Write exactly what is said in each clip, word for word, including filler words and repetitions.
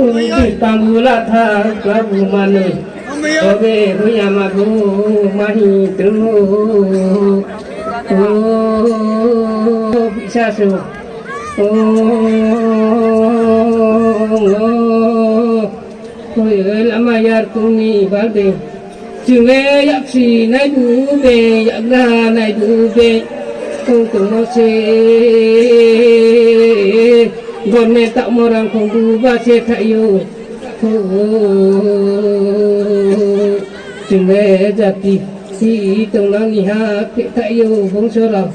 Ui, tangbu la tha, klabu manoi. Obe, hui ama bu, mahi tru. O, bisa su. O, o, o, lama yar kung ni bal de. Chung le yaksi nai bu be, yakgra nai bu be. Kung kung no se. Gon ne tak morang kung bu ba se thai yo. Chung le jati si tongnang ni ha, khe thai yo bongso rao.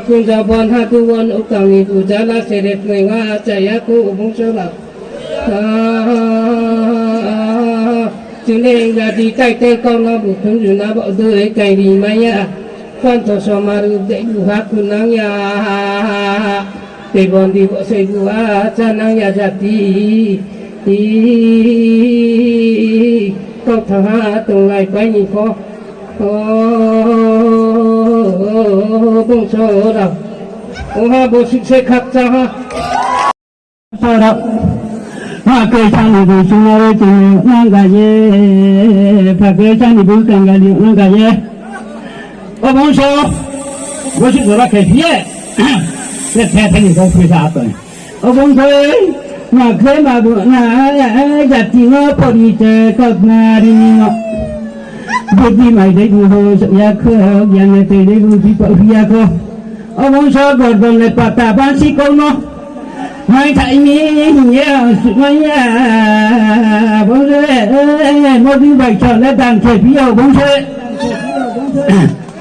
Kunja bon ha tu bon ukang ni buja la seret mai wa chaya ku bongso rao. Chung le jati tai te kau no bu thum ju na bo doi kai ri mai ya. Pantho somaru de bu ha kunang ya. Tei bondi bo sei bu a chanang ya jati. Kau thang ha tonglai pai ni pho. O, bongso rao. O ha bo sik se khakchang ha. Sora. Ma khe sani bo suna re chung nang ga ye. Pha khe sani bo kang ga li nang ga ye. O bongso, bo si jora khe phi ye. Khe khe thani bo phi sa to. O bongso, ma khe ma bu na, jati no porichoi kau na ri ni no. Budi mai dei bu ho, ya kho, ya ne te dei bu bi pa ya kho. O bongso, gordon le pata bansi kau no. Mai thai ni hing ye, ang sumai ya. Bongso, modi bai chon le dan khe phi yo, bongso.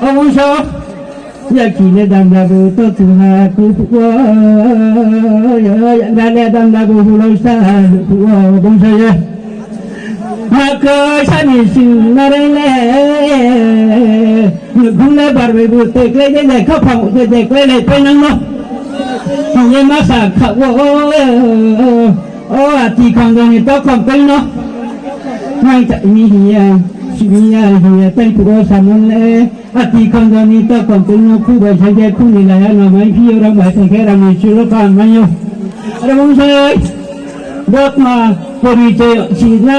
O bongso, ya ki le dam da bo to tu ha ku pu wo, ya, ya da le dam da bo hu lo sa hu pu wo, bongso ye. Ma khe sani sing na re le, nukhung le bar bai bo te klai de le, khaphang te de klai le pai nang no. Hing ye ma sa kha wo, o ati khang jang ni to khang pai no. Mai ta ni hing ya, sing ya, hing ya, tai pu wo sa mon le. Ati khonjo ni ta khonjo no khu bai sa je khu ni la ya no mai phi yo rang bai sa khe rang ni chu lo ka mai yo. Are bongso ye. Botma porichoi si na.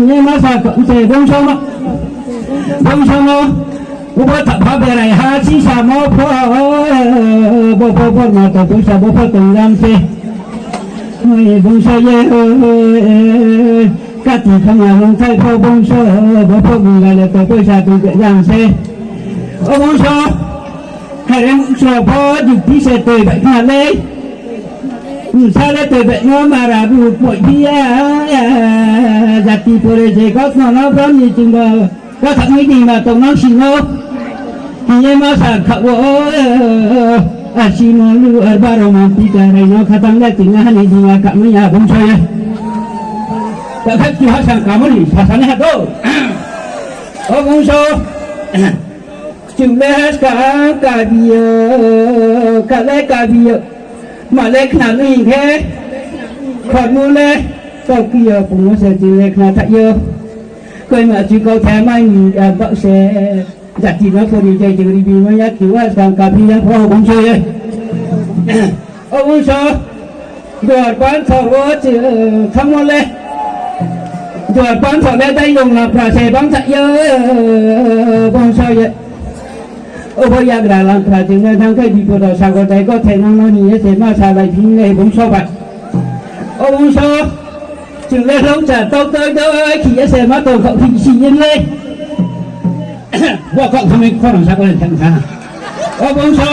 Ni ma sa khon se bongso no. Bongso no. Ubo ta pha berai ha si sa mo pho. Bo pho botma to pho sa bo pho tong lam se. Oi bongso ye. Kati khama longthai pho bongso, bo pho bung ga le to poisa tong khe jang se. O bongso, harem sro pho jukti se toi bai khna le. Bsa le toi bai no mara bu poi phi ya, jati pore se kau no no bam ni ching bo. Kau thak ni ding ma tong nang si no. Hing ye ma sa kha wo, asi no lu ar baro ma pi ka rai no khatang le ting ha ni ding a kha mai ya bongso ye. Ta kha chu ha sang ka mo ni sa sa ni ha do. O bongso. Chung le ha ska ka bi yo, ka le ka bi yo. Ma le khna ni hing khe. Khormu le. Tau ki yo, pungmo se chung le khna tha yo. Koima chu kau tha mai ni, a, bak se. Jati no porichoi chung ri bi mo ya ki wa skang ka phi ya pho bongso ye. O bongso, duar pantho wo chung thangmo le. Duar pantho le dai long lampra se bang tha yo, bongso ye. Obo yagra lampra chung le thang khe bipod wo sagor dai gothe nang no ni ye se ma salai phi le bongso ba. O bongso, chung le hlongcha tau toi doi khi ye se ma tong khaoh phi si ye le. Bo khaoh thamai khorang sa ko le thang sa. O bongso,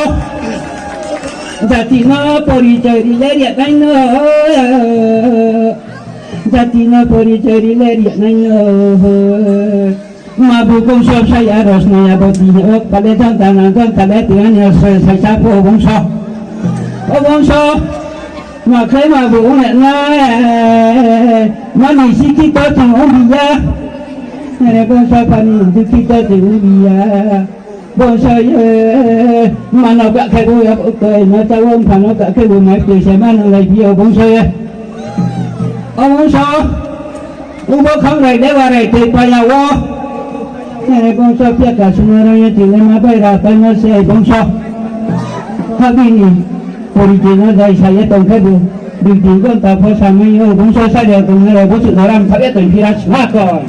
jati no porichoi ri le ri ya kai no. Jati no porichoi ri le ri nai no. Ma bu bongso sa ya ros no ya bo ti o pale jonta na jonta le ti ani se saisa pho bongso. O bongso. Ma khe ma bu ong na. Ma ni si ki to chung ong bi ya. Are bongso pa ni si ki to chung ong bi ya. Bongso ye, mano kha khe bo ya bo toi, ma cha wo mpha no kha khe bo mai toi se mano lai phi yo bongso ye. O bongso, ubo khang rai de wa rai toi pa ya wo. Are bongso pia ka suna rang ye tini ma bai ra pai no se bongso. Habini, pori tini no jai sa ye tong khe bo, dui tin gonta pho sa mai yo bongso sa ya tong na rai bo se doram sa ye toi phi ra sma ko.